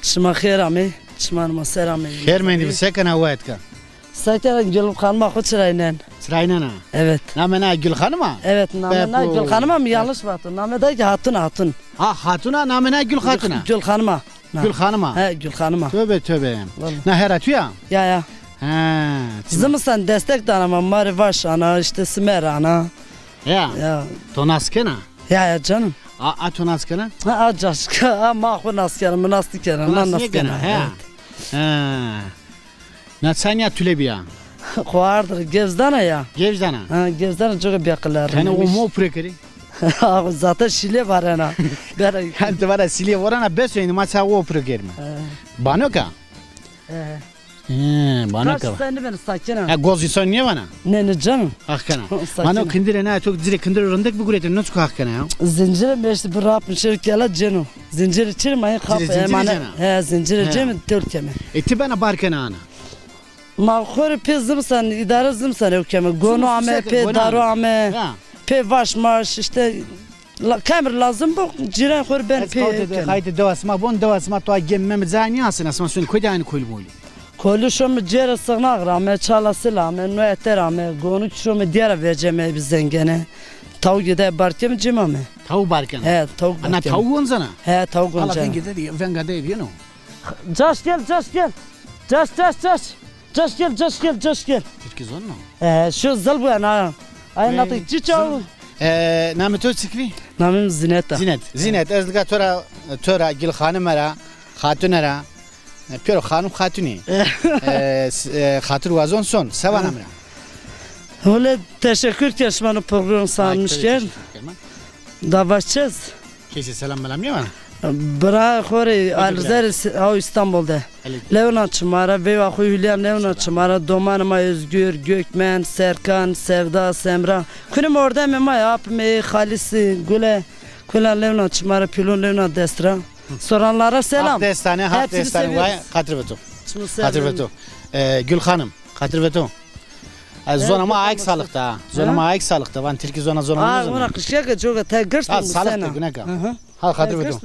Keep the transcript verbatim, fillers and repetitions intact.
Şima xêr amê, şima nima ser amê. Xêr mendî, se kena, wetka? Se kena, Gül Xanima xo çiraynen. Çiraynena? Evet. Name na Gül Xanima? Evet, name na Gül Xanima mı yanlış vato? Name da ki Hatun, Hatun. Ha, Hatuna, name na Gül Xatuna? Gül Xanima. Na. Gül Xanima. He, Gül Xanima. Tövbe, tövbe. Vallahi. Na hera tu ya? Ya, ya. Ha. Zimistan destek dana ma, mari vaş ana, işte simer ana. Ya. Ya. To nas kena? Ya, ya canım. A, a to nas kena? Ha, a caşka, a ma xo nas kena, mi nas nêkena, na nas kena. He. Evet. Ha. Na çanya tule biya? Xo ardir gevzdana ya. Gevzdana? Ha, gevzdana coga biya qılar. Tene o mo pure keri? Zaten şile varena. Bera. Hem te vara sile varena, beso indi ma ça o pure kerme. He. Banoka? He. He, banoka. Kaç sen beni sakina. Ha, gozi son niye bana? Ne, ne canım. Hak kana. Sakina. Mano kindire na, çok dire kindire rındık bir gurete, nasıl hak kana ya? Zincire meşti bir rap şey kela ceno. Zincire çir ma hap. Zincire cena. He, zincire cem tört keme. E ti bana bar kana ana. Ma xori pe zimsan, idare zimsan ew keme. Gonu ame, pe daru ame. Pe vaş maş işte. La, kemir lazım bu, cîran xo rê ben pê. Haydi dewa sima bon, dewa sima to gem mem cayni asin, asma sun kodi aynı kol boli. Kolu şomi cêre sığnağ rame, çalası rame, noete rame, gonu şomi diyara veceme bi zengene. Tawu gide barkem cimame. Tawu barken? He, tawu barkem. Ana tawu gonzana? He, tawu gonzana. Ala venge de, venga de yeno. Caş gel, caş gel. Caş, caş, caş. Caş gel, caş gel, caş gel. Tirkî zon no? E, şu zil bu ana. Ay natık çiçaw. E, namê to çikvî? Namê mi Zinet a. Zinet. Zinet, ez diga tora, tora Gül Xanim era, Xatun era. E, pêro Xanim Xatunî. E, s-, e, xatir wazon son, sevan amra. Hole teşekkür ke şima no program sanmış kerd. Davaçez. Kesê selam melam nêvana? Bira xo rê Alizerê s-, aw Îstanbul de. Lewna çimara, veyva xo Hülya lewna çimara, domanê ma Özgür, Gökmen, Serkan, Sevda, Semra. Kunê mordemê ma ya, apê mi, Xalîsî, Gule, kulan lewna çimara, pîlon lewna dest ra. Soranlara selam. Haq destane, haq destane, vay, xatir ve to. Xatir ve to. E, Gül Hanım, xatir ve to. Ez zona ma ayk salıqta. Zona ma ayk salıqta. Van Tirkî zona zona. Aa, ona qişke ke coga te gırs. Ha, salıqta guneka. Ha, xatir ve to.